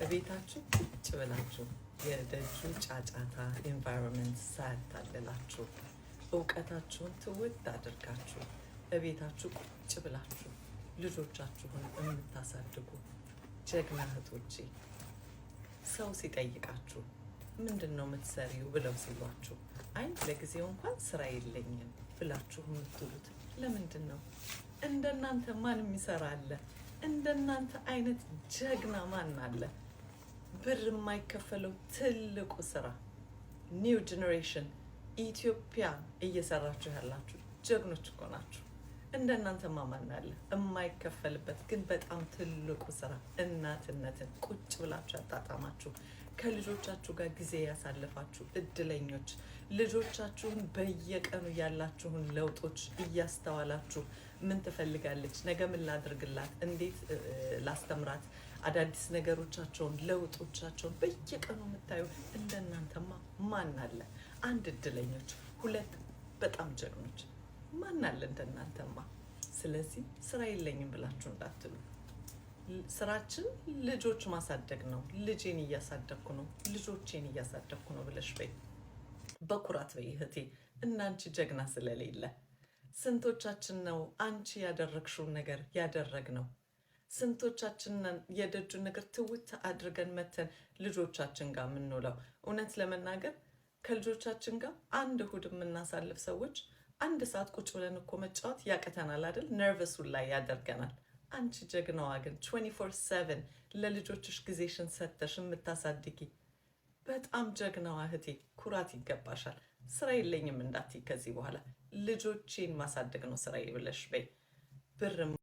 እቤታችሁ ቁጭ ብላችሁ የደጁ ጫጫታ environment ሳያታልላችሁ፣ እውቀታችሁን ትውት አድርጋችሁ፣ እቤታችሁ ቁጭ ብላችሁ ልጆቻችሁን የምታሳድጉ ጀግና እህቶቼ፣ ሰው ሲጠይቃችሁ ምንድን ነው የምትሰሪው ብለው ሲሏችሁ፣ አይ ለጊዜው እንኳን ስራ የለኝም ብላችሁ የምትሉት ለምንድን ነው? እንደናንተ ማን የሚሰራ አለ? እንደናንተ አይነት ጀግና ማን አለ? ብር የማይከፈለው ትልቁ ስራ new generation ኢትዮጵያ እየሰራችሁ ያላችሁ ጀግኖች እኮ ናችሁ። እንደናንተማ ማን አለ? የማይከፈልበት ግን በጣም ትልቁ ስራ እናትነትን ቁጭ ብላችሁ ያጣጣማችሁ፣ ከልጆቻችሁ ጋር ጊዜ ያሳለፋችሁ እድለኞች፣ ልጆቻችሁን በየቀኑ ያላችሁን ለውጦች እያስተዋላችሁ፣ ምን ትፈልጋለች፣ ነገ ምን ላድርግላት፣ እንዴት ላስተምራት፣ አዳዲስ ነገሮቻቸውን፣ ለውጦቻቸውን በየቀኑ የምታዩ እንደናንተማ ማን አለ? አንድ እድለኞች፣ ሁለት በጣም ጀግኖች፣ ማን አለ እንደናንተማ? ስለዚህ ስራ የለኝም ብላችሁ እንዳትሉ። ስራችን ልጆች ማሳደግ ነው። ልጄን እያሳደግኩ ነው፣ ልጆቼን እያሳደግኩ ነው ብለሽ በይ፣ በኩራት በይ እህቴ። እናንቺ ጀግና ስለሌለ ስንቶቻችን ነው አንቺ ያደረግሽውን ነገር ያደረግነው? ስንቶቻችንን የደጁን ነገር ትውት አድርገን መተን ልጆቻችን ጋር የምንውለው? እውነት ለመናገር ከልጆቻችን ጋር አንድ እሁድ የምናሳልፍ ሰዎች አንድ ሰዓት ቁጭ ብለን እኮ መጫወት ያቅተናል አይደል? Nervous ላይ ያደርገናል። አንቺ ጀግናዋ ግን 24/7 ለልጆችሽ ጊዜሽን ሰተሽ የምታሳድጊ በጣም ጀግናዋ እህቴ፣ ኩራት ይገባሻል። ስራ የለኝም እንዳትይ ከዚህ በኋላ፣ ልጆቼን ማሳደግ ነው ስራዬ ብለሽ በይ። ብር